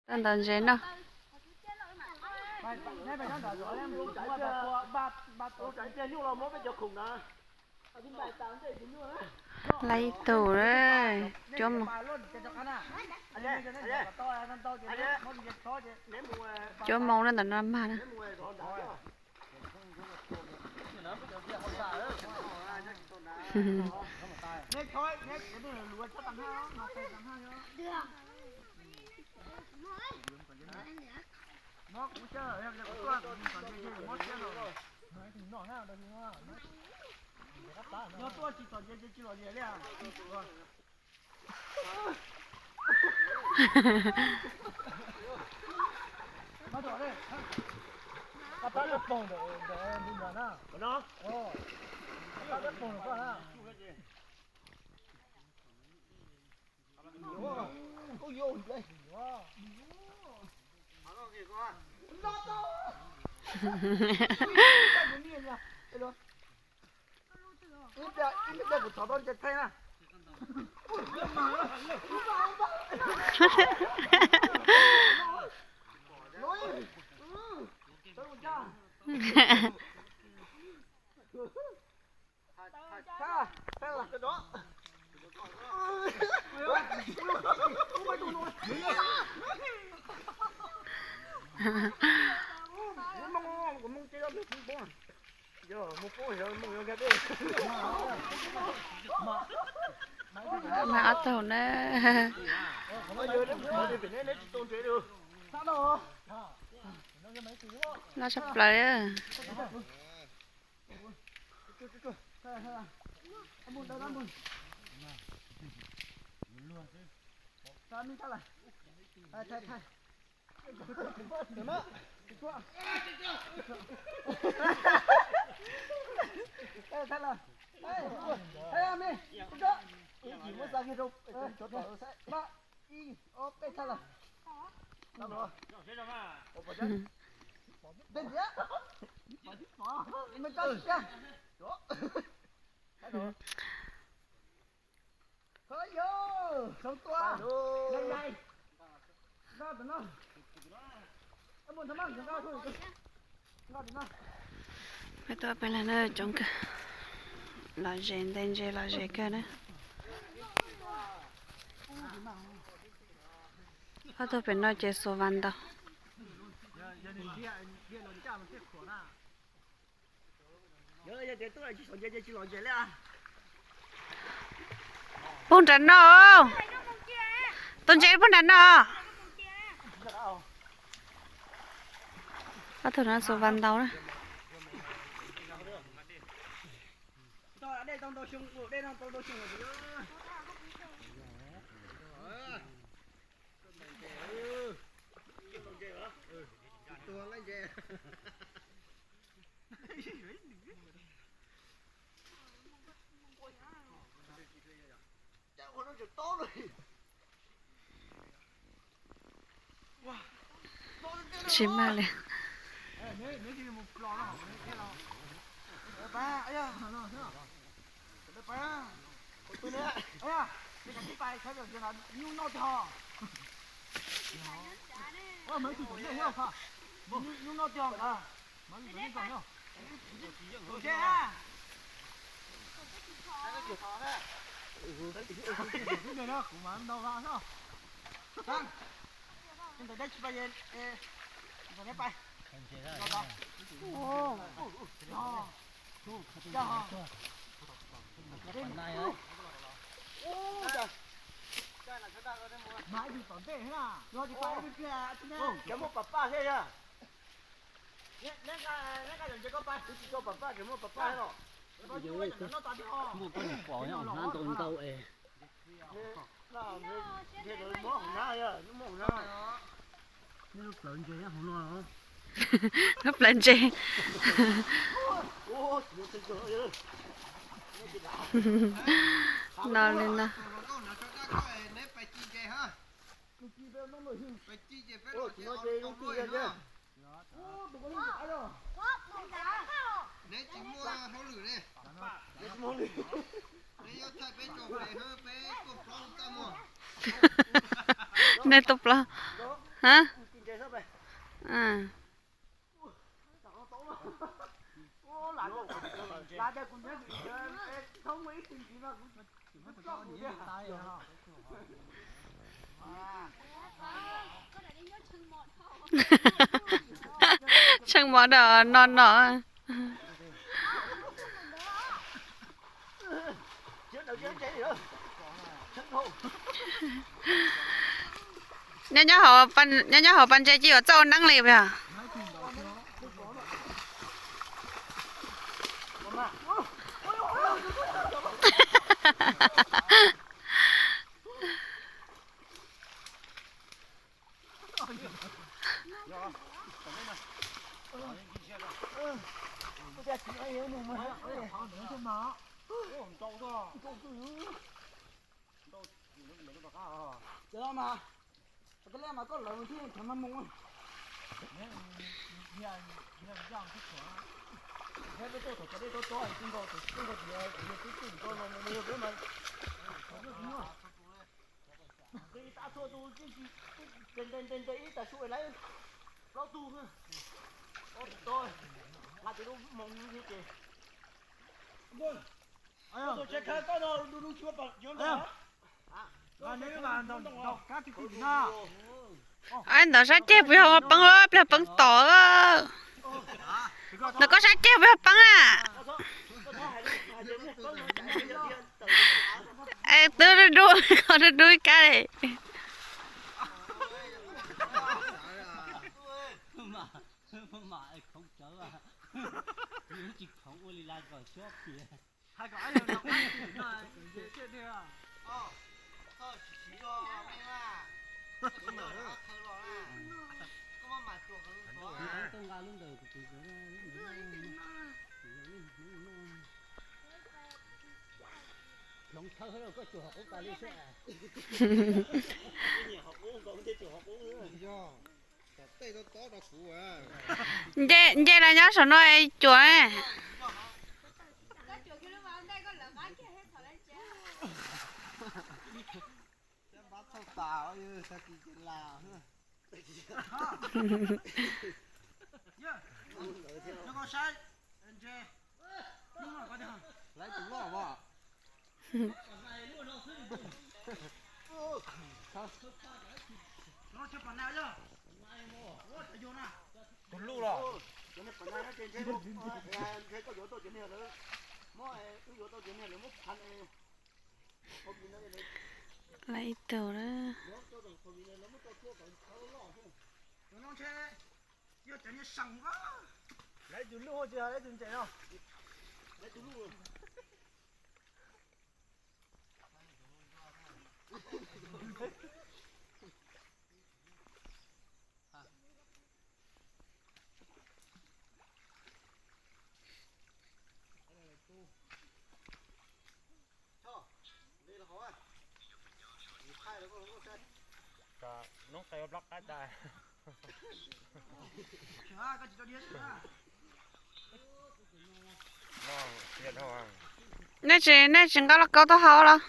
Ntawd ntses no. Lab ib tug, cuab moo, cuab moo na, ntawm no mag na. Mag ob tug na. Loj tshaj plaws. Peb tuaj peb leeg na, coob kawg. Lom zem, nte ntses lom zem kawg na. Ob tug pem no ces xuas vas ntaus. Pug nram no. Tus ntses pug nram no. Ob tug no xuas vas ntaus na. Tsis mag li. Cov muaj pam paj thiab yog. Muaj pab nyuam pom nyob hauv hnab ntau ntau es. Lub plawv ntses nyob hauv no. Lub plawv ntses. No li no. Nej tuaj plaub. Ha? Tsheej mov no no. Nyob nyob hauv, nyob nyob hauv pas ntses ces yuav txawj ua neeb li yog. Ntawd sab ceg puas yog peeb, pliag peeb tod. Ntawd koj sab ceg puas yog peeb na? Twb dub dub, koj dub dub ib kab li. Nce, nce los nyob saum no cuam. Tus luj los. Lawv ib tug lawm. Nej tsis, nej tsis nqa lauj kaub tuaj hau los?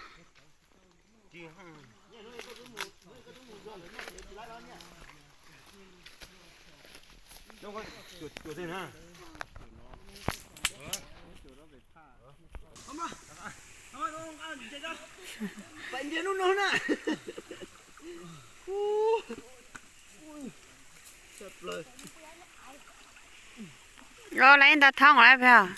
Los lawv ib nta thoob lawm peb.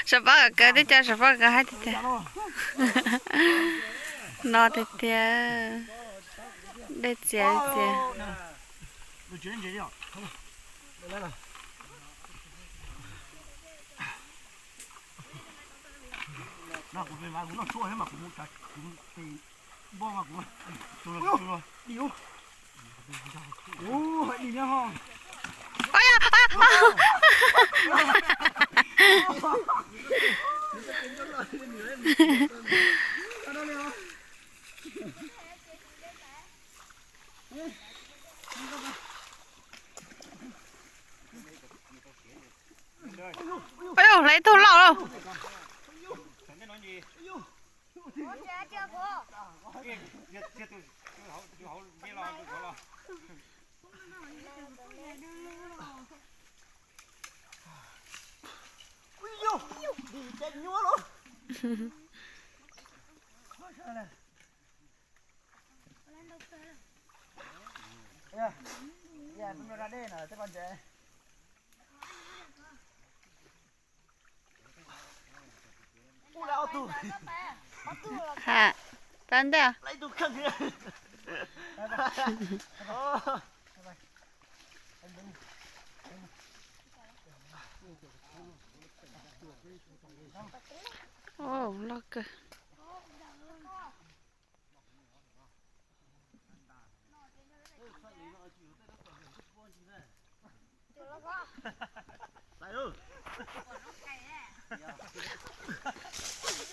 Sav pab kawv tib co, sav pab kawv hais tiag tiag. No tiag tiag. Dej txias txias. Hlais ib tug loj lauj. Ha, pab ntej. Loj kawg.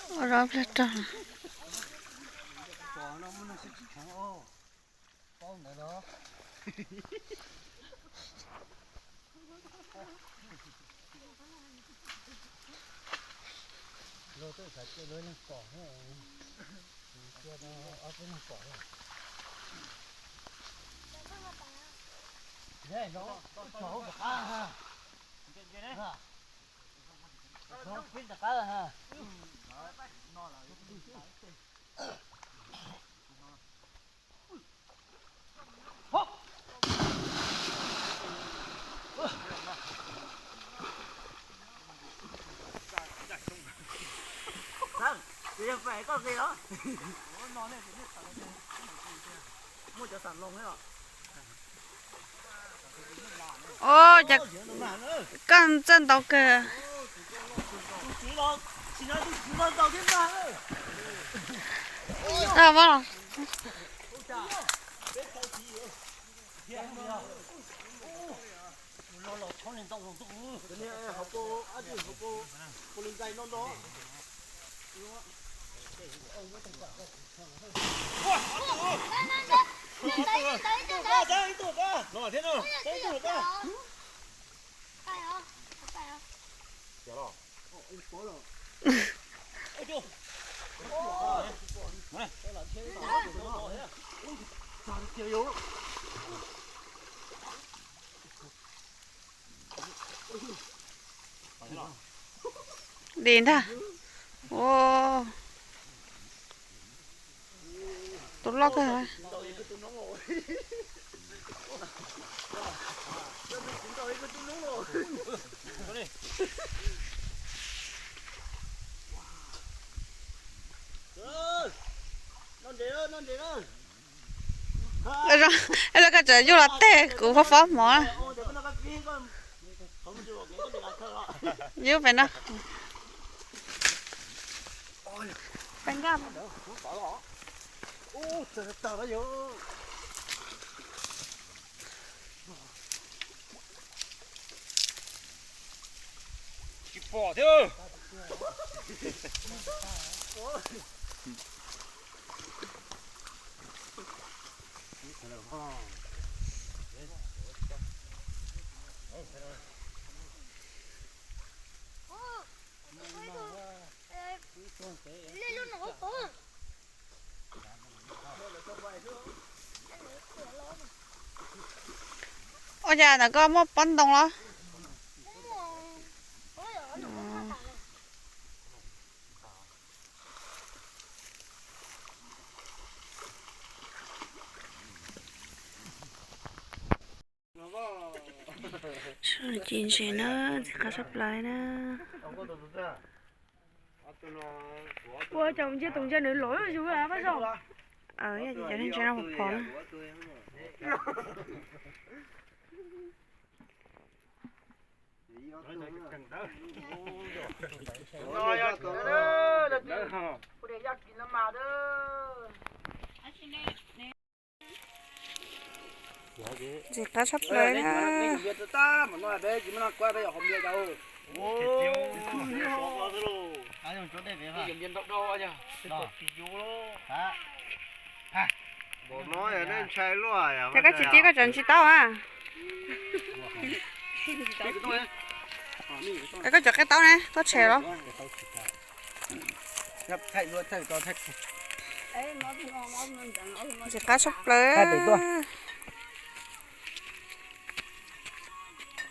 Ua zov pliag rog. Ua cas koj txawj ntaus kawg. Dim ntag. Ua, tus loj kawg. Zoo, koj tseem yuj los teg kuv fob fob mov. Yub pem no. Tsis pom thiab. Ua cas ntawm koj muaj pob ntoo los? Ci ntses na, ntxim qab tshaj plaws na. Ua cas ntsia tus ntsia nws lov yus pab zog. Yog ces cov ntses no phom phom na. Ntxim qab tshaj plaws na. Ces koj tsis tib koj tseem tsis tau a. Koj cov qaib taub ne, tuaj tshem los. Ntxim qab tshaj plaws.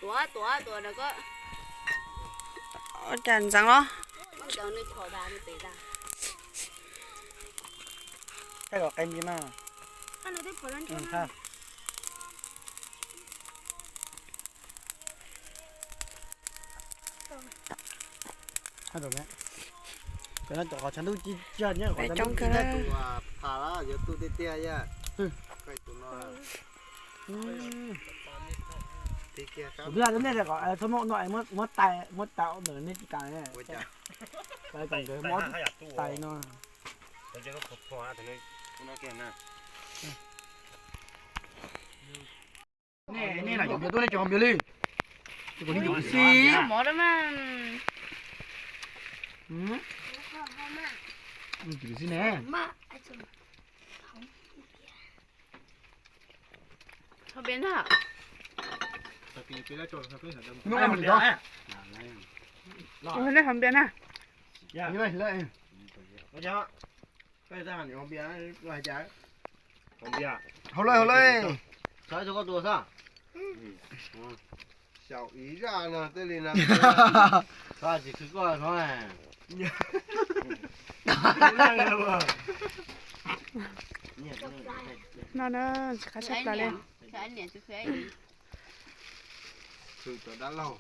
Ua cas ntxeev los? Cov no cov qhov tshav ntuj ci tsa nyob qhov tshav ntuj ci tsa. Tus pham los yog tus tiag tiag yam. Tus tiag nej kom txhob muab no, muab tais, muab tais ntawm nej tsis tas. Tais ntawd muab tais no. Nej lam cov npias tuaj, nej cov npias li. Tus kuv li tus xib mov da mas. Tus xib ne. Hov npias na. Nej hov npias na. Hauv lawm, hauv lawm. Xyaum ib zaj no tej li no. Tsis khwv koj no. No na, tsis qab tshaj plaws li. Khwv cov dab laug.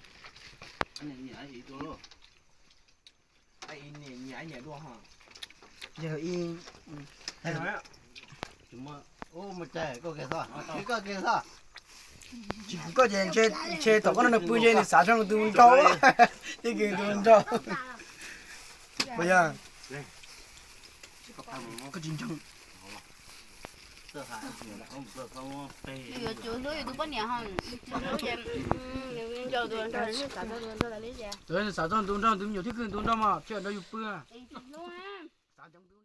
Yog ib, koj ke xo, tsis koj ces ntshe thaum koj nrog nws pw ntshe nws xav zoo tus nraug, yeej kws tus nraug. Puas yog? Koj tsis ntseeg. Nws yuav tsum hlub yus tus poj niam ho, tsis hlub ces nws nco tus nraug, nws xav txog tus nraug, tus me nyuam thiab kws tus nraug mas tsis nrog yus pw. Xav txog tus